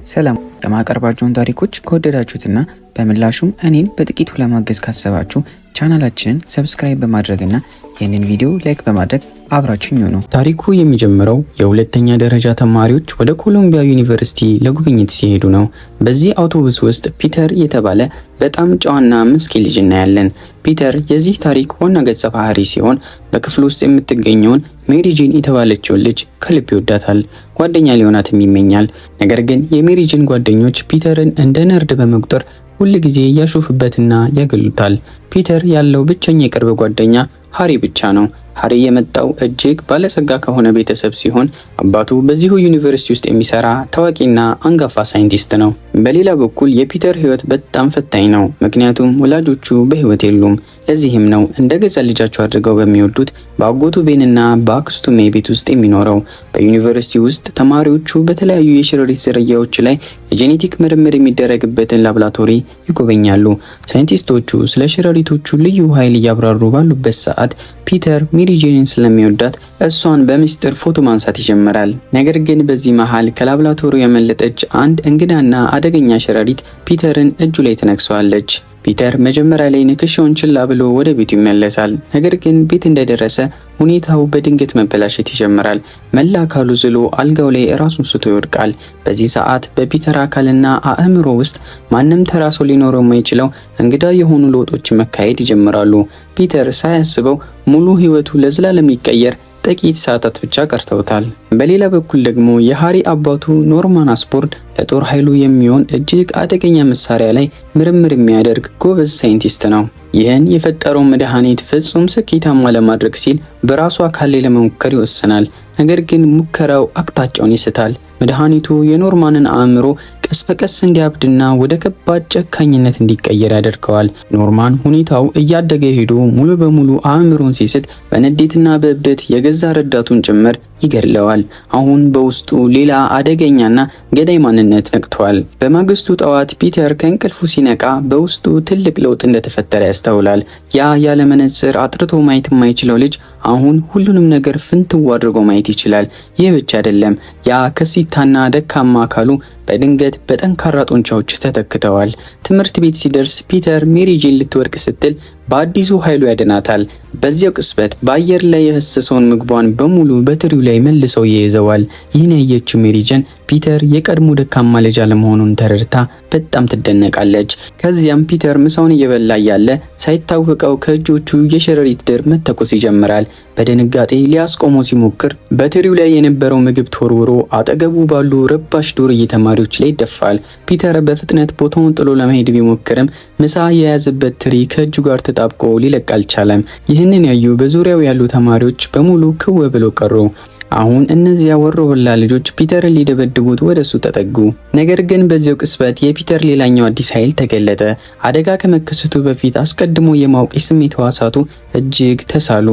ሰላም። የማቀርባቸውን ታሪኮች ከወደዳችሁትና በምላሹም እኔን በጥቂቱ ለማገዝ ካሰባችሁ ቻናላችንን subscribe በማድረግና ይህንን ቪዲዮ like በማድረግ አብራችሁኝ ሁኑ። ታሪኩ የሚጀምረው የሁለተኛ ደረጃ ተማሪዎች ወደ ኮሎምቢያ ዩኒቨርሲቲ ለጉብኝት ሲሄዱ ነው። በዚህ አውቶቡስ ውስጥ ፒተር የተባለ በጣም ጨዋና ምስኪን ልጅ እናያለን። ፒተር የዚህ ታሪክ ዋና ገጸ ባህሪ ሲሆን በክፍል ውስጥ የምትገኘውን ሜሪ ጄን የተባለችውን ልጅ ከልብ ይወዳታል። ጓደኛ ሊሆናትም ይመኛል። ነገር ግን የሜሪ ጄን ጓደኞች ፒተርን እንደ nerd በመቁጠር ሁል ጊዜ ያሾፉበትና ያገሉታል። ፒተር ያለው ብቸኛ የቅርብ ጓደኛ ሃሪ ብቻ ነው። ሃሪ የመጣው እጅግ ባለጸጋ ከሆነ ቤተሰብ ሲሆን አባቱ በዚሁ ዩኒቨርሲቲ ውስጥ የሚሰራ ታዋቂና አንጋፋ ሳይንቲስት ነው። በሌላ በኩል የፒተር ሕይወት በጣም ፈታኝ ነው። ምክንያቱም ወላጆቹ በሕይወት የሉም። ለዚህም ነው እንደ ገዛ ልጃቸው አድርገው በሚወዱት በአጎቱ ቤንና በአክስቱ ሜይ ቤት ውስጥ የሚኖረው። በዩኒቨርሲቲ ውስጥ ተማሪዎቹ በተለያዩ የሸረሪት ዝርያዎች ላይ የጄኔቲክ ምርምር የሚደረግበትን ላብራቶሪ ይጎበኛሉ። ሳይንቲስቶቹ ስለ ሸረሪቶቹ ልዩ ኃይል እያብራሩ ባሉበት ሰዓት ፒተር ሜሪ ጄንን ስለሚወዳት እሷን በምስጢር ፎቶ ማንሳት ይጀምራል። ነገር ግን በዚህ መሃል ከላብራቶሪው ያመለጠች አንድ እንግዳና አደገኛ ሸረሪት ፒተርን እጁ ላይ ትነክሰዋለች። ፒተር መጀመሪያ ላይ ንክሻውን ችላ ብሎ ወደ ቤቱ ይመለሳል። ነገር ግን ቤት እንደደረሰ ሁኔታው በድንገት መበላሸት ይጀምራል። መላ አካሉ ዝሎ አልጋው ላይ ራሱን ስቶ ይወድቃል። በዚህ ሰዓት በፒተር አካልና አእምሮ ውስጥ ማንም ተራ ሰው ሊኖረው የማይችለው እንግዳ የሆኑ ለውጦች መካሄድ ይጀምራሉ። ፒተር ሳያስበው ሙሉ ሕይወቱ ለዘላለም ሊቀየር ጥቂት ሰዓታት ብቻ ቀርተውታል። በሌላ በኩል ደግሞ የሃሪ አባቱ ኖርማን ኦስቦርን ለጦር ኃይሉ የሚሆን እጅግ አደገኛ መሳሪያ ላይ ምርምር የሚያደርግ ጎበዝ ሳይንቲስት ነው። ይህን የፈጠረውን መድኃኒት ፍጹም ስኬታማ ለማድረግ ሲል በራሱ አካል ላይ ለመሞከር ይወስናል። ነገር ግን ሙከራው አቅጣጫውን ይስታል። መድኃኒቱ የኖርማንን አእምሮ ቀስ በቀስ እንዲያብድና ወደ ከባድ ጨካኝነት እንዲቀየር ያደርገዋል። ኖርማን ሁኔታው እያደገ ሄዶ ሙሉ በሙሉ አእምሮን ሲስት በንዴትና በእብደት የገዛ ረዳቱን ጭምር ይገድለዋል። አሁን በውስጡ ሌላ አደገኛና ገዳይ ማንነት ነቅቷል። በማግስቱ ጠዋት ፒተር ከእንቅልፉ ሲነቃ በውስጡ ትልቅ ለውጥ እንደተፈጠረ ያስተውላል። ያ ያለ መነጽር አጥርቶ ማየት የማይችለው ልጅ አሁን ሁሉንም ነገር ፍንትው አድርጎ ማየት ይችላል። ይህ ብቻ አይደለም፣ ያ ከሲታና ደካማ አካሉ በድንገት በጠንካራ ጡንቻዎች ተተክተዋል። ትምህርት ቤት ሲደርስ ፒተር ሜሪ ጄን ልትወድቅ ስትል በአዲሱ ኃይሉ ያድናታል። በዚያው ቅጽበት በአየር ላይ የፈሰሰውን ምግቧን በሙሉ በትሪው ላይ መልሰው ይይዘዋል። ይህን ያየችው ሜሪ ጄን ፒተር የቀድሞ ደካማ ልጅ አለመሆኑን ተረድታ በጣም ትደነቃለች። ከዚያም ፒተር ምሳውን እየበላ እያለ ሳይታወቀው ከእጆቹ የሸረሪት ድር መተኮስ ይጀምራል። በድንጋጤ ሊያስቆመው ሲሞክር በትሪው ላይ የነበረው ምግብ ተወርውሮ አጠገቡ ባሉ ረባሽ ዱርዬ ተማሪዎች ላይ ይደፋል። ፒተር በፍጥነት ቦታውን ጥሎ ለመሄድ ቢሞክርም ምሳ የያዘበት ትሪ ከእጁ ጋር ተጣብቆ ሊለቅ አልቻለም። ይህንን ያዩ በዙሪያው ያሉ ተማሪዎች በሙሉ ክው ብለው ቀሩ። አሁን እነዚያ ወሮበላ ልጆች ፒተርን ሊደበድቡት ወደ እሱ ተጠጉ። ነገር ግን በዚያው ቅጽበት የፒተር ሌላኛው አዲስ ኃይል ተገለጠ። አደጋ ከመከሰቱ በፊት አስቀድሞ የማወቅ የስሜት ሕዋሳቱ እጅግ ተሳሉ።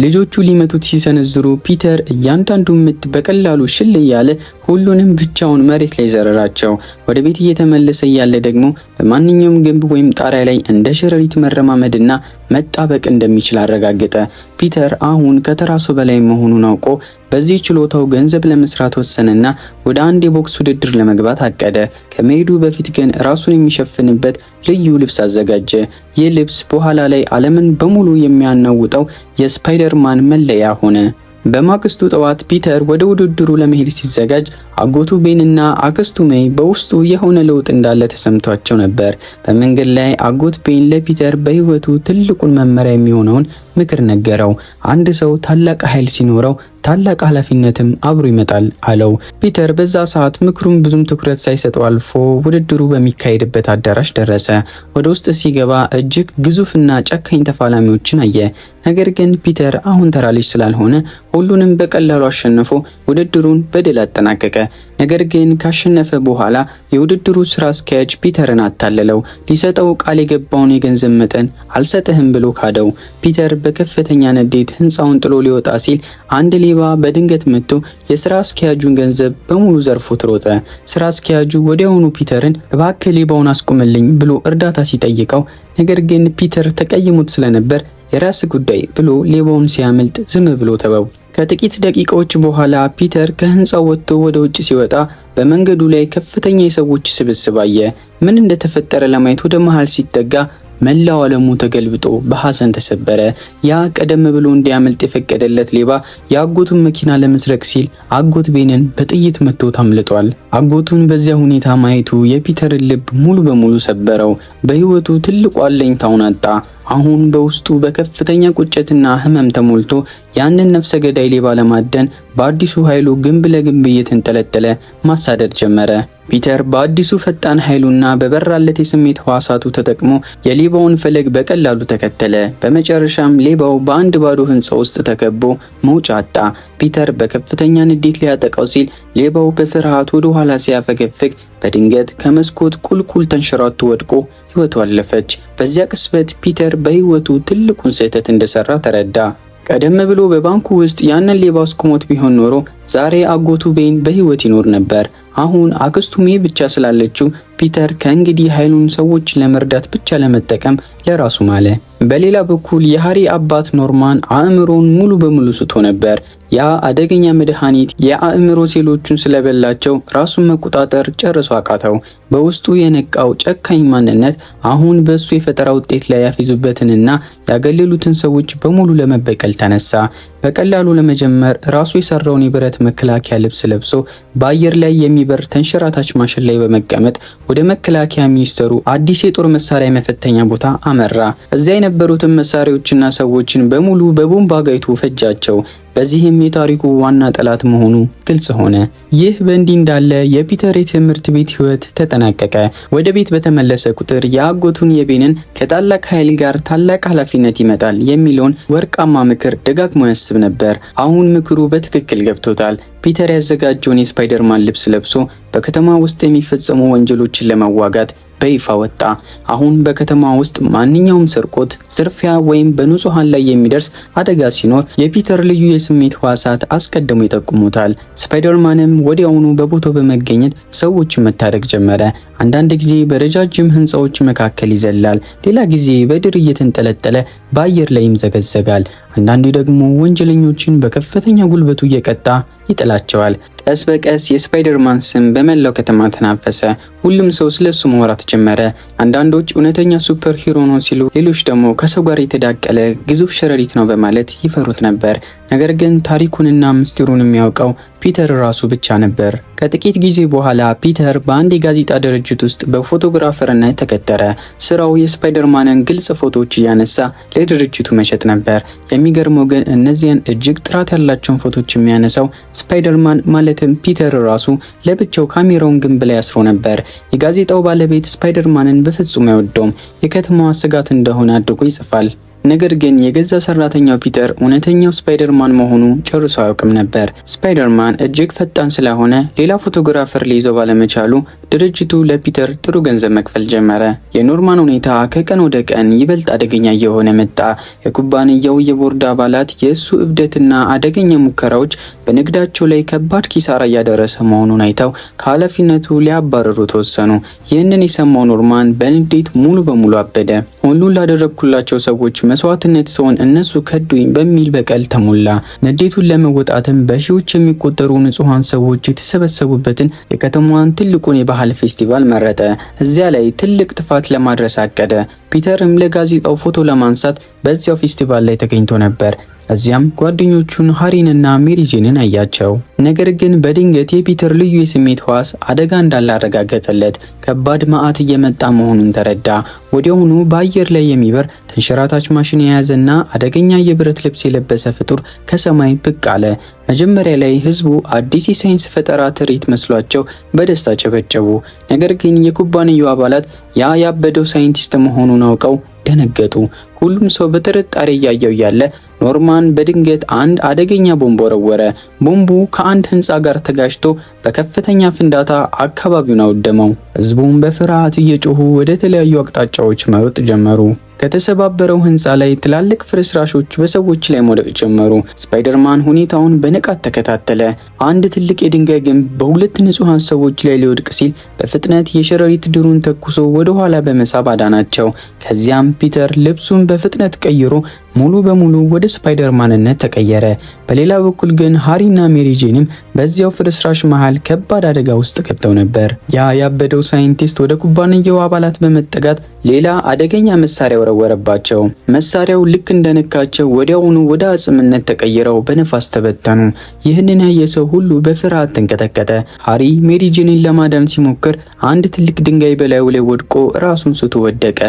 ልጆቹ ሊመቱት ሲሰነዝሩ ፒተር እያንዳንዱን ምት በቀላሉ ሽል እያለ ሁሉንም ብቻውን መሬት ላይ ዘረራቸው። ወደ ቤት እየተመለሰ እያለ ደግሞ በማንኛውም ግንብ ወይም ጣሪያ ላይ እንደ ሸረሪት መረማመድና መጣበቅ እንደሚችል አረጋገጠ። ፒተር አሁን ከተራ ሰው በላይ መሆኑን አውቆ በዚህ ችሎታው ገንዘብ ለመስራት ወሰነና ወደ አንድ የቦክስ ውድድር ለመግባት አቀደ። ከመሄዱ በፊት ግን ራሱን የሚሸፍንበት ልዩ ልብስ አዘጋጀ። ይህ ልብስ በኋላ ላይ ዓለምን በሙሉ የሚያናውጠው የስፓይደርማን መለያ ሆነ። በማግስቱ ጠዋት ፒተር ወደ ውድድሩ ለመሄድ ሲዘጋጅ አጎቱ ቤንና አክስቱ ሜይ በውስጡ የሆነ ለውጥ እንዳለ ተሰምቷቸው ነበር። በመንገድ ላይ አጎት ቤን ለፒተር በሕይወቱ ትልቁን መመሪያ የሚሆነውን ምክር ነገረው። አንድ ሰው ታላቅ ኃይል ሲኖረው ታላቅ ኃላፊነትም አብሮ ይመጣል አለው። ፒተር በዛ ሰዓት ምክሩን ብዙም ትኩረት ሳይሰጠው አልፎ ውድድሩ በሚካሄድበት አዳራሽ ደረሰ። ወደ ውስጥ ሲገባ እጅግ ግዙፍና ጨካኝ ተፋላሚዎችን አየ። ነገር ግን ፒተር አሁን ተራ ልጅ ስላልሆነ ሁሉንም በቀላሉ አሸንፎ ውድድሩን በድል አጠናቀቀ። ነገር ግን ካሸነፈ በኋላ የውድድሩ ስራ አስኪያጅ ፒተርን አታለለው። ሊሰጠው ቃል የገባውን የገንዘብ መጠን አልሰጥህም ብሎ ካደው። ፒተር በከፍተኛ ንዴት ህንፃውን ጥሎ ሊወጣ ሲል አንድ ሌባ በድንገት መጥቶ የስራ አስኪያጁን ገንዘብ በሙሉ ዘርፎት ሮጠ። ስራ አስኪያጁ ወዲያውኑ ፒተርን እባክህ ሌባውን አስቁምልኝ ብሎ እርዳታ ሲጠይቀው፣ ነገር ግን ፒተር ተቀይሞት ስለነበር የራስ ጉዳይ ብሎ ሌባውን ሲያመልጥ ዝም ብሎ ተወው። ከጥቂት ደቂቃዎች በኋላ ፒተር ከህንፃው ወጥቶ ወደ ውጭ ሲወጣ በመንገዱ ላይ ከፍተኛ የሰዎች ስብስብ አየ። ምን እንደተፈጠረ ለማየት ወደ መሃል ሲጠጋ መላው ዓለሙ ተገልብጦ በሐዘን ተሰበረ። ያ ቀደም ብሎ እንዲያመልጥ የፈቀደለት ሌባ የአጎቱን መኪና ለመስረቅ ሲል አጎት ቤንን በጥይት መትቶት አምልጧል። አጎቱን በዚያ ሁኔታ ማየቱ የፒተርን ልብ ሙሉ በሙሉ ሰበረው። በህይወቱ ትልቁ አለኝታውን አጣ። አሁን በውስጡ በከፍተኛ ቁጭትና ህመም ተሞልቶ ያንን ነፍሰ ገዳይ ሌባ ለማደን በአዲሱ ኃይሉ ግንብ ለግንብ እየተንጠለጠለ ማሳደድ ጀመረ። ፒተር በአዲሱ ፈጣን ኃይሉና በበራለት የስሜት ሕዋሳቱ ተጠቅሞ የሌባውን ፈለግ በቀላሉ ተከተለ። በመጨረሻም ሌባው በአንድ ባዶ ህንፃ ውስጥ ተከቦ መውጫ አጣ። ፒተር በከፍተኛ ንዴት ሊያጠቃው ሲል ሌባው በፍርሃት ወደ ኋላ ሲያፈገፍግ በድንገት ከመስኮት ቁልቁል ተንሸራቶ ወድቆ ህይወቱ አለፈች። በዚያ ቅጽበት ፒተር በህይወቱ ትልቁን ስህተት እንደሰራ ተረዳ። ቀደም ብሎ በባንኩ ውስጥ ያንን ሌባ አስቁሞት ቢሆን ኖሮ ዛሬ አጎቱ ቤን በህይወት ይኖር ነበር። አሁን አክስቱ ሜ ብቻ ስላለችው ፒተር ከእንግዲህ ኃይሉን ሰዎች ለመርዳት ብቻ ለመጠቀም ለራሱ ማለ። በሌላ በኩል የሃሪ አባት ኖርማን አእምሮውን ሙሉ በሙሉ ስቶ ነበር። ያ አደገኛ መድኃኒት የአእምሮ ሴሎቹን ስለበላቸው ራሱን መቆጣጠር ጨርሶ አቃተው። በውስጡ የነቃው ጨካኝ ማንነት አሁን በእሱ የፈጠራ ውጤት ላይ ያፌዙበትንና ያገለሉትን ሰዎች በሙሉ ለመበቀል ተነሳ። በቀላሉ ለመጀመር ራሱ የሰራውን የብረት መከላከያ ልብስ ለብሶ በአየር ላይ የሚበር ተንሸራታች ማሽን ላይ በመቀመጥ ወደ መከላከያ ሚኒስተሩ አዲስ የጦር መሳሪያ መፈተኛ ቦታ አመራ። እዚያ የነበሩትን መሳሪያዎችና ሰዎችን በሙሉ በቦምብ አጋይቶ ፈጃቸው። በዚህም የታሪኩ ዋና ጠላት መሆኑ ግልጽ ሆነ። ይህ በእንዲህ እንዳለ የፒተር የትምህርት ቤት ህይወት ተጠናቀቀ። ወደ ቤት በተመለሰ ቁጥር የአጎቱን የቤንን ከታላቅ ኃይል ጋር ታላቅ ኃላፊነት ይመጣል የሚለውን ወርቃማ ምክር ደጋግሞ ያስብ ነበር። አሁን ምክሩ በትክክል ገብቶታል። ፒተር ያዘጋጀውን የስፓይደርማን ልብስ ለብሶ በከተማ ውስጥ የሚፈጸሙ ወንጀሎችን ለመዋጋት በይፋ ወጣ። አሁን በከተማ ውስጥ ማንኛውም ስርቆት፣ ዝርፊያ ወይም በንጹሃን ላይ የሚደርስ አደጋ ሲኖር የፒተር ልዩ የስሜት ሕዋሳት አስቀድሞ ይጠቁሙታል። ስፓይደርማንም ወዲያውኑ በቦታው በመገኘት ሰዎችን መታደግ ጀመረ። አንዳንድ ጊዜ በረጃጅም ህንፃዎች መካከል ይዘላል፣ ሌላ ጊዜ በድር እየተንጠለጠለ በአየር ላይ ይምዘገዘጋል። አንዳንዴ ደግሞ ወንጀለኞችን በከፍተኛ ጉልበቱ እየቀጣ ይጥላቸዋል። ቀስ በቀስ የስፓይደርማን ስም በመላው ከተማ ተናፈሰ። ሁሉም ሰው ስለሱ ማውራት ጀመረ። አንዳንዶች እውነተኛ super hero ነው ሲሉ፣ ሌሎች ደግሞ ከሰው ጋር የተዳቀለ ግዙፍ ሸረሪት ነው በማለት ይፈሩት ነበር። ነገር ግን ታሪኩንና ምስጢሩን የሚያውቀው ፒተር ራሱ ብቻ ነበር። ከጥቂት ጊዜ በኋላ ፒተር በአንድ የጋዜጣ ድርጅት ውስጥ በ photographer ነት ተቀጠረ። ስራው የስፓይደርማንን ግልጽ ፎቶዎች እያነሳ ለድርጅቱ መሸጥ ነበር። የሚገርመው ግን እነዚያን እጅግ ጥራት ያላቸውን ፎቶዎች የሚያነሳው ስፓይደርማን ማለትም ፒተር ራሱ ለብቻው ካሜራውን ግንብ ላይ አስሮ ነበር። የጋዜጣው ባለቤት ስፓይደርማንን በፍጹም አይወደውም። የከተማዋ ስጋት እንደሆነ አድርጎ ይጽፋል። ነገር ግን የገዛ ሰራተኛው ፒተር እውነተኛው ስፓይደርማን መሆኑ ጨርሶ አያውቅም ነበር። ስፓይደርማን እጅግ ፈጣን ስለሆነ ሌላ photographer ሊይዘው ባለመቻሉ ድርጅቱ ለፒተር ጥሩ ገንዘብ መክፈል ጀመረ። የኖርማን ሁኔታ ከቀን ወደ ቀን ይበልጥ አደገኛ እየሆነ መጣ። የኩባንያው የቦርድ አባላት የእሱ እብደትና አደገኛ ሙከራዎች በንግዳቸው ላይ ከባድ ኪሳራ እያደረሰ መሆኑን አይተው ከኃላፊነቱ ሊያባረሩት ወሰኑ። ይህንን የሰማው ኖርማን በንዴት ሙሉ በሙሉ አበደ። ሁሉን ላደረግኩላቸው ሰዎች መስዋዕትነት ስሆን እነሱ ከዱኝ በሚል በቀል ተሞላ። ንዴቱን ለመወጣትም በሺዎች የሚቆጠሩ ንጹሐን ሰዎች የተሰበሰቡበትን የከተማዋን ትልቁን የባህል ፌስቲቫል መረጠ። እዚያ ላይ ትልቅ ጥፋት ለማድረስ አቀደ። ፒተርም ለጋዜጣው ፎቶ ለማንሳት በዚያው ፌስቲቫል ላይ ተገኝቶ ነበር። እዚያም ጓደኞቹን ሃሪንና ሜሪ ጄንን አያቸው። ነገር ግን በድንገት የፒተር ልዩ የስሜት ሕዋስ አደጋ እንዳለ አረጋገጠለት። ከባድ መዓት እየመጣ መሆኑን ተረዳ። ወዲያውኑ በአየር ላይ የሚበር ተንሸራታች ማሽን የያዘና አደገኛ የብረት ልብስ የለበሰ ፍጡር ከሰማይ ብቅ አለ። መጀመሪያ ላይ ህዝቡ አዲስ የሳይንስ ፈጠራ ትርኢት መስሏቸው በደስታ ጨበጨቡ። ነገር ግን የኩባንያው አባላት ያ ያበደው ሳይንቲስት መሆኑን አውቀው ደነገጡ። ሁሉም ሰው በጥርጣሬ እያየው እያለ ኖርማን በድንገት አንድ አደገኛ ቦምብ ወረወረ። ቦምቡ ከአንድ ህንፃ ጋር ተጋጭቶ በከፍተኛ ፍንዳታ አካባቢውን አወደመው። ህዝቡም በፍርሃት እየጮሁ ወደ ተለያዩ አቅጣጫዎች መሮጥ ጀመሩ። ከተሰባበረው ህንፃ ላይ ትላልቅ ፍርስራሾች በሰዎች ላይ መውደቅ ጀመሩ። ስፓይደርማን ሁኔታውን በንቃት ተከታተለ። አንድ ትልቅ የድንጋይ ግንብ በሁለት ንጹሐን ሰዎች ላይ ሊወድቅ ሲል በፍጥነት የሸረሪት ድሩን ተኩሶ ወደ ኋላ በመሳብ አዳናቸው። ከዚያም ፒተር ልብሱን በፍጥነት ቀይሮ ሙሉ በሙሉ ወደ ስፓይደርማንነት ተቀየረ። በሌላ በኩል ግን ሃሪና ሜሪ ጄንም በዚያው ፍርስራሽ መሃል ከባድ አደጋ ውስጥ ገብተው ነበር። ያ ያበደው ሳይንቲስት ወደ ኩባንያው አባላት በመጠጋት ሌላ አደገኛ መሳሪያ ወረወረባቸው። መሳሪያው ልክ እንደነካቸው ወዲያውኑ ወደ አጽምነት ተቀይረው በነፋስ ተበተኑ። ይህንን ያየ ሰው ሁሉ በፍርሃት ተንቀጠቀጠ። ሃሪ ሜሪ ጄንን ለማዳን ሲሞክር አንድ ትልቅ ድንጋይ በላዩ ላይ ወድቆ ራሱን ስቶ ወደቀ።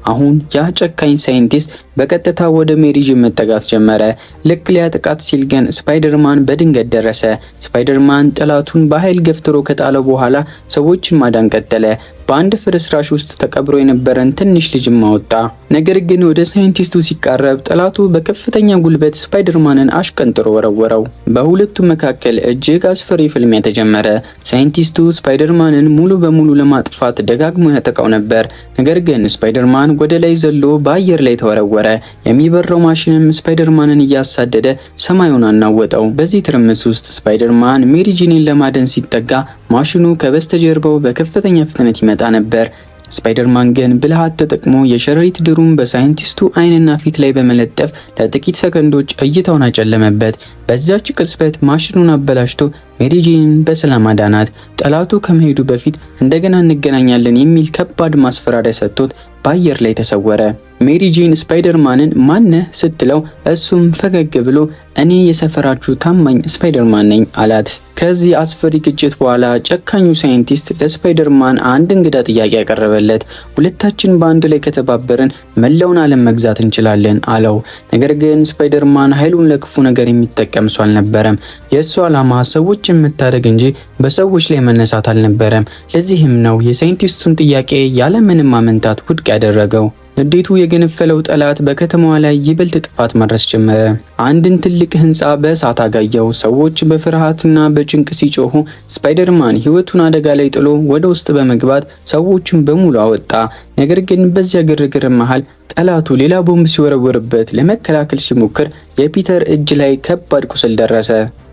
አሁን ያ ጨካኝ ሳይንቲስት በቀጥታ ወደ ሜሪ ጄን መጠጋት ጀመረ። ልክ ሊያጠቃት ሲል ግን ስፓይደርማን በድንገት ደረሰ። ስፓይደርማን ጠላቱን በኃይል ገፍትሮ ከጣለው በኋላ ሰዎችን ማዳን ቀጠለ። በአንድ ፍርስራሽ ውስጥ ተቀብሮ የነበረን ትንሽ ልጅም አወጣ። ነገር ግን ወደ ሳይንቲስቱ ሲቃረብ ጠላቱ በከፍተኛ ጉልበት ስፓይደርማንን አሽቀንጥሮ ወረወረው። በሁለቱ መካከል እጅግ አስፈሪ ፍልሚያ ተጀመረ። ሳይንቲስቱ ስፓይደርማንን ሙሉ በሙሉ ለማጥፋት ደጋግሞ ያጠቃው ነበር። ነገር ግን ስፓይደርማን ወደ ላይ ዘሎ በአየር ላይ ተወረወረ። የሚበረው ማሽንም ስፓይደርማንን እያሳደደ ሰማዩን አናወጠው። በዚህ ትርምስ ውስጥ ስፓይደርማን ሜሪ ጄንን ለማዳን ሲጠጋ ማሽኑ ከበስተጀርባው በከፍተኛ ፍጥነት ይመጣ ነበር። ስፓይደርማን ግን ብልሃት ተጠቅሞ የሸረሪት ድሩን በሳይንቲስቱ ዓይንና ፊት ላይ በመለጠፍ ለጥቂት ሰከንዶች እይታውን አጨለመበት። በዚያች ቅጽበት ማሽኑን አበላሽቶ ሜሪ ጄንን በሰላም አዳናት። ጠላቱ ከመሄዱ በፊት እንደገና እንገናኛለን የሚል ከባድ ማስፈራሪያ ሰጥቶት በአየር ላይ ተሰወረ። ሜሪ ጄን ስፓይደርማንን ማነህ ስትለው እሱም ፈገግ ብሎ እኔ የሰፈራችሁ ታማኝ ስፓይደርማን ነኝ አላት። ከዚህ አስፈሪ ግጭት በኋላ ጨካኙ ሳይንቲስት ለስፓይደርማን አንድ እንግዳ ጥያቄ ያቀረበለት፣ ሁለታችን በአንድ ላይ ከተባበርን መላውን ዓለም መግዛት እንችላለን አለው። ነገር ግን ስፓይደርማን ኃይሉን ለክፉ ነገር የሚጠቀም ሰው አልነበረም። የእሱ ዓላማ ሰዎችን መታደግ እንጂ በሰዎች ላይ መነሳት አልነበረም። ለዚህም ነው የሳይንቲስቱን ጥያቄ ያለምንም ማመንታት ውድቅ ያደረገው። ንዴቱ የገነፈለው ጠላት በከተማዋ ላይ ይበልጥ ጥፋት ማድረስ ጀመረ። አንድን ትልቅ ህንፃ በእሳት አጋየው። ሰዎች በፍርሃትና በጭንቅ ሲጮሁ ስፓይደርማን ህይወቱን አደጋ ላይ ጥሎ ወደ ውስጥ በመግባት ሰዎችን በሙሉ አወጣ። ነገር ግን በዚያ ግርግር መሃል ጠላቱ ሌላ ቦምብ ሲወረውርበት ለመከላከል ሲሞክር የፒተር እጅ ላይ ከባድ ቁስል ደረሰ።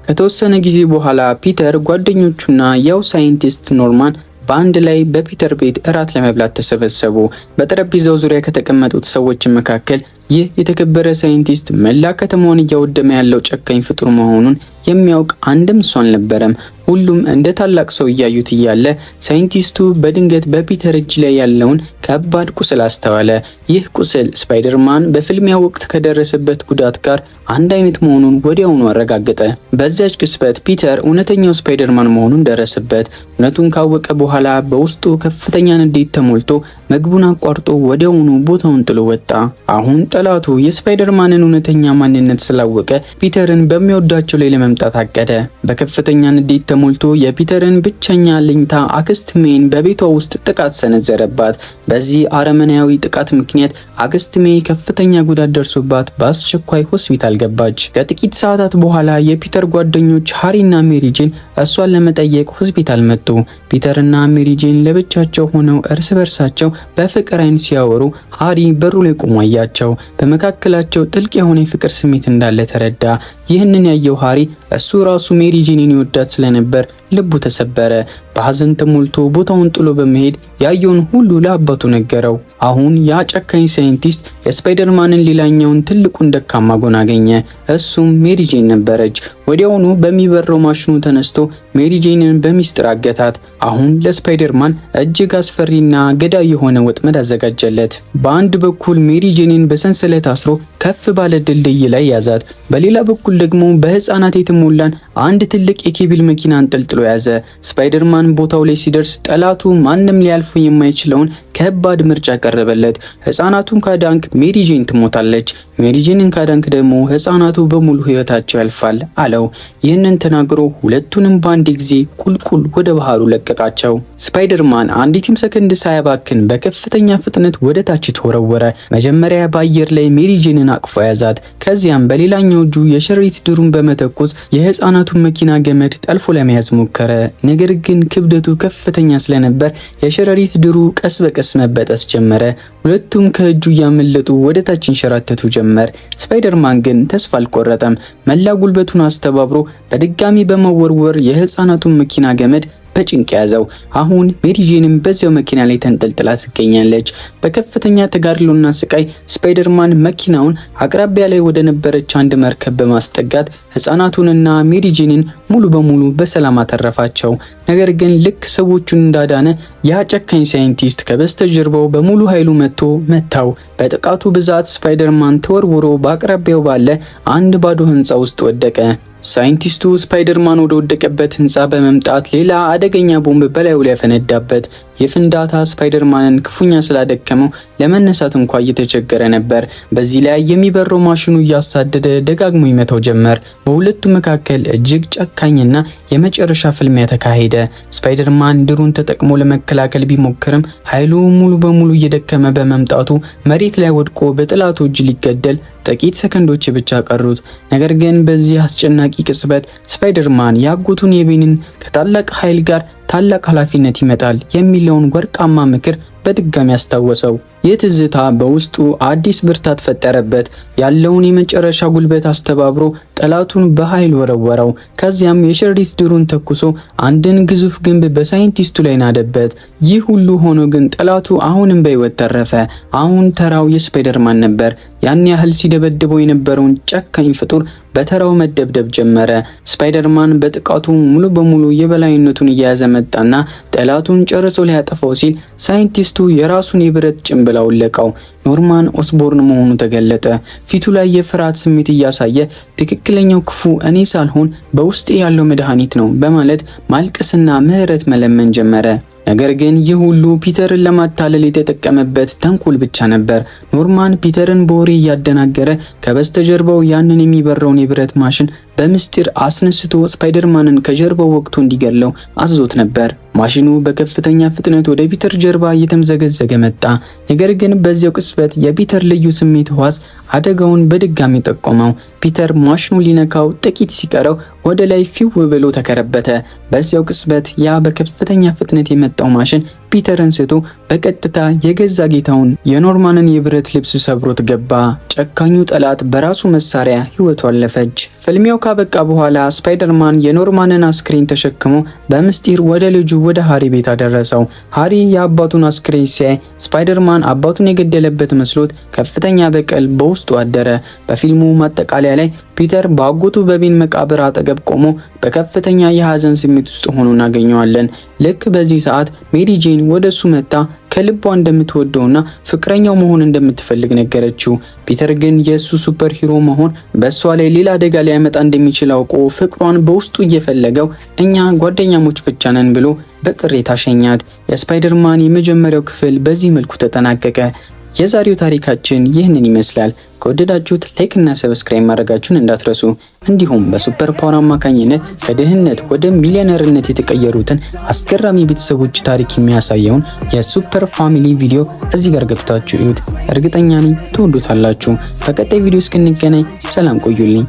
ከተወሰነ ጊዜ በኋላ ፒተር፣ ጓደኞቹና ያው ሳይንቲስት ኖርማን በአንድ ላይ በፒተር ቤት እራት ለመብላት ተሰበሰቡ። በጠረጴዛው ዙሪያ ከተቀመጡት ሰዎች መካከል ይህ የተከበረ ሳይንቲስት መላ ከተማዋን እያወደመ ያለው ጨካኝ ፍጡር መሆኑን የሚያውቅ አንድም ሰው አልነበረም። ሁሉም እንደ ታላቅ ሰው እያዩት እያለ ሳይንቲስቱ በድንገት በፒተር እጅ ላይ ያለውን ከባድ ቁስል አስተዋለ። ይህ ቁስል ስፓይደርማን በፍልሚያ ወቅት ከደረሰበት ጉዳት ጋር አንድ አይነት መሆኑን ወዲያውኑ አረጋገጠ። በዚያች ቅጽበት ፒተር እውነተኛው ስፓይደርማን መሆኑን ደረሰበት። እውነቱን ካወቀ በኋላ በውስጡ ከፍተኛ ንዴት ተሞልቶ ምግቡን አቋርጦ ወዲያውኑ ቦታውን ጥሎ ወጣ። አሁን ጠላቱ የስፓይደርማንን እውነተኛ ማንነት ስላወቀ ፒተርን በሚወዳቸው ላይ ለመምጣት አቀደ። በከፍተኛ ንዴት ተሞልቶ የፒተርን ብቸኛ አለኝታ አክስት ሜን በቤቷ ውስጥ ጥቃት ሰነዘረባት። በዚህ አረመኔያዊ ጥቃት ምክንያት አክስት ሜይ ከፍተኛ ጉዳት ደርሶባት በአስቸኳይ ሆስፒታል ገባች። ከጥቂት ሰዓታት በኋላ የፒተር ጓደኞች ሃሪና ሜሪ ጄን እሷን ለመጠየቅ ሆስፒታል መጡ። ፒተርና ሜሪ ጄን ለብቻቸው ሆነው እርስ በርሳቸው በፍቅር አይን ሲያወሩ ሃሪ በሩ ላይ ቆሞ አያቸው። በመካከላቸው ጥልቅ የሆነ የፍቅር ስሜት እንዳለ ተረዳ። ይህንን ያየው ሃሪ እሱ ራሱ ሜሪ ጄንን ይወዳት ስለነበር ልቡ ተሰበረ። በሐዘን ተሞልቶ ቦታውን ጥሎ በመሄድ ያየውን ሁሉ ለአባቱ ነገረው። አሁን ያ ጨካኝ ሳይንቲስት የስፓይደርማንን ሌላኛውን ትልቁን ደካማ ጎን አገኘ። እሱም ሜሪ ጄን ነበረች። ወዲያውኑ በሚበረው ማሽኑ ተነስቶ ሜሪ ጄንን በሚስጥር አገታት። አሁን ለስፓይደርማን እጅግ አስፈሪና ገዳይ የሆነ ወጥመድ አዘጋጀለት። በአንድ በኩል ሜሪ ጄንን በሰንሰለት አስሮ ከፍ ባለ ድልድይ ላይ ያዛት። በሌላ በኩል ደግሞ በህፃናት የተሞላን አንድ ትልቅ የኬብል መኪና አንጠልጥሎ ያዘ። ስፓይደርማን ቦታው ላይ ሲደርስ ጠላቱ ማንም ሊያልፉ የማይችለውን ከባድ ምርጫ ቀረበለት። ህፃናቱን ካዳንክ ሜሪ ጄን ትሞታለች፣ ሜሪ ጄንን ካዳንክ ደግሞ ህፃናቱ በሙሉ ህይወታቸው ያልፋል አለው። ይህንን ተናግሮ ሁለቱንም በአንድ ጊዜ ቁልቁል ወደ ባህሩ ለቀቃቸው። ስፓይደርማን አንዲትም ሰከንድ ሳያባክን በከፍተኛ ፍጥነት ወደ ታች ተወረወረ። መጀመሪያ በአየር ላይ ሜሪ ጄንን አቅፎ ያዛት። ከዚያም በሌላኛው እጁ የሸረሪት ድሩን በመተኮስ የህፃናቱን መኪና ገመድ ጠልፎ ለመያዝ ሞከረ። ነገር ግን ክብደቱ ከፍተኛ ስለነበር የሸረሪት ድሩ ቀስ በቀስ መበጠስ ጀመረ። ሁለቱም ከእጁ እያመለጡ ወደ ታች ይንሸራተቱ ጀመር። ስፓይደርማን ግን ተስፋ አልቆረጠም። መላ ጉልበቱን አስተባብሮ በድጋሚ በመወርወር የህፃናቱን መኪና ገመድ በጭንቅ ያዘው። አሁን ሜሪጄንም በዚያው መኪና ላይ ተንጠልጥላ ትገኛለች። በከፍተኛ ተጋድሎና ስቃይ ስፓይደርማን መኪናውን አቅራቢያ ላይ ወደ ነበረች አንድ መርከብ በማስጠጋት ህፃናቱንና ሜሪጄንን ሙሉ በሙሉ በሰላም አተረፋቸው። ነገር ግን ልክ ሰዎቹን እንዳዳነ ያ ጨካኝ ሳይንቲስት ከበስተጀርባው በሙሉ ኃይሉ መጥቶ መታው። በጥቃቱ ብዛት ስፓይደርማን ተወርውሮ በአቅራቢያው ባለ አንድ ባዶ ህንፃ ውስጥ ወደቀ። ሳይንቲስቱ ስፓይደርማን ወደ ወደቀበት ህንፃ በመምጣት ሌላ አደገኛ ቦምብ በላዩ ላይ ያፈነዳበት። የፍንዳታ ስፓይደርማንን ክፉኛ ስላደከመው ለመነሳት እንኳ እየተቸገረ ነበር። በዚህ ላይ የሚበረው ማሽኑ እያሳደደ ደጋግሞ ይመታው ጀመር። በሁለቱ መካከል እጅግ ጨካኝና የመጨረሻ ፍልሚያ ተካሄደ። ስፓይደርማን ድሩን ተጠቅሞ ለመከላከል ቢሞክርም ኃይሉ ሙሉ በሙሉ እየደከመ በመምጣቱ መሬት ላይ ወድቆ በጠላቱ እጅ ሊገደል ጥቂት ሰከንዶች ብቻ ቀሩት። ነገር ግን በዚህ አስጨናቂ ቅጽበት ስፓይደርማን የአጎቱን የቤንን ከታላቅ ኃይል ጋር ታላቅ ኃላፊነት ይመጣል የሚለውን ወርቃማ ምክር በድጋሚ አስታወሰው። ይህ ትዝታ በውስጡ አዲስ ብርታት ፈጠረበት። ያለውን የመጨረሻ ጉልበት አስተባብሮ ጠላቱን በኃይል ወረወረው። ከዚያም የሸረሪት ድሩን ተኩሶ አንድን ግዙፍ ግንብ በሳይንቲስቱ ላይ ናደበት። ይህ ሁሉ ሆኖ ግን ጠላቱ አሁንም በሕይወት ተረፈ። አሁን ተራው የስፓይደርማን ነበር። ያን ያህል ሲደበድበው የነበረውን ጨካኝ ፍጡር በተራው መደብደብ ጀመረ። ስፓይደርማን በጥቃቱ ሙሉ በሙሉ የበላይነቱን እየያዘ መጣና ጠላቱን ጨርሶ ሊያጠፋው ሲል ሳይንቲስቱ የራሱን የብረት ጭንብል አወለቀው። ኖርማን ኦስቦርን መሆኑ ተገለጠ። ፊቱ ላይ የፍርሃት ስሜት እያሳየ ትክክለኛው ክፉ እኔ ሳልሆን በውስጤ ያለው መድኃኒት ነው በማለት ማልቀስና ምህረት መለመን ጀመረ። ነገር ግን ይህ ሁሉ ፒተርን ለማታለል የተጠቀመበት ተንኮል ብቻ ነበር። ኖርማን ፒተርን በወሬ እያደናገረ ከበስተጀርባው ያንን የሚበረውን የብረት ማሽን በምስጢር አስነስቶ ስፓይደርማንን ከጀርባው ወግቶ እንዲገለው አዞት ነበር። ማሽኑ በከፍተኛ ፍጥነት ወደ ፒተር ጀርባ እየተምዘገዘገ መጣ። ነገር ግን በዚያው ቅጽበት የፒተር ልዩ ስሜት ህዋስ አደጋውን በድጋሚ ጠቆመው። ፒተር ማሽኑ ሊነካው ጥቂት ሲቀረው ወደ ላይ ፊው ብሎ ተከረበተ። በዚያው ቅጽበት ያ በከፍተኛ ፍጥነት የመጣው ማሽን ፒተርን ስቶ በቀጥታ የገዛ ጌታውን የኖርማንን የብረት ልብስ ሰብሮት ገባ። ጨካኙ ጠላት በራሱ መሳሪያ ህይወቱ አለፈች። ፍልሚያው ካበቃ በኋላ ስፓይደርማን የኖርማንን አስክሬን ተሸክሞ በምስጢር ወደ ልጁ ወደ ሃሪ ቤት አደረሰው። ሃሪ የአባቱን አስክሬን ሲያይ ስፓይደርማን አባቱን የገደለበት መስሎት ከፍተኛ በቀል በውስጡ አደረ። በፊልሙ ማጠቃለያ ላይ ፒተር በአጎቱ በቤን መቃብር አጠገብ ቆሞ በከፍተኛ የሀዘን ስሜት ውስጥ ሆኖ እናገኘዋለን። ልክ በዚህ ሰዓት ሜሪ ጄን ወደ እሱ መጥታ ከልቧ እንደምትወደውና ፍቅረኛው መሆን እንደምትፈልግ ነገረችው። ፒተር ግን የእሱ super hero መሆን በእሷ ላይ ሌላ አደጋ ሊያመጣ እንደሚችል አውቆ ፍቅሯን በውስጡ እየፈለገው እኛ ጓደኛሞች ብቻ ነን ብሎ በቅሬታ ሸኛት። የስፓይደርማን የመጀመሪያው ክፍል በዚህ መልኩ ተጠናቀቀ። የዛሬው ታሪካችን ይህንን ይመስላል። ከወደዳችሁት like እና subscribe ማድረጋችሁን እንዳትረሱ። እንዲሁም በ super power አማካኝነት ከድህነት ወደ ሚሊዮነርነት የተቀየሩትን አስገራሚ ቤተሰቦች ታሪክ የሚያሳየውን የ super family ቪዲዮ እዚህ ጋር ገብታችሁ እዩት። እርግጠኛ ነኝ ትወዱታላችሁ። በቀጣይ ቪዲዮ እስክንገናኝ ሰላም ቆዩልኝ።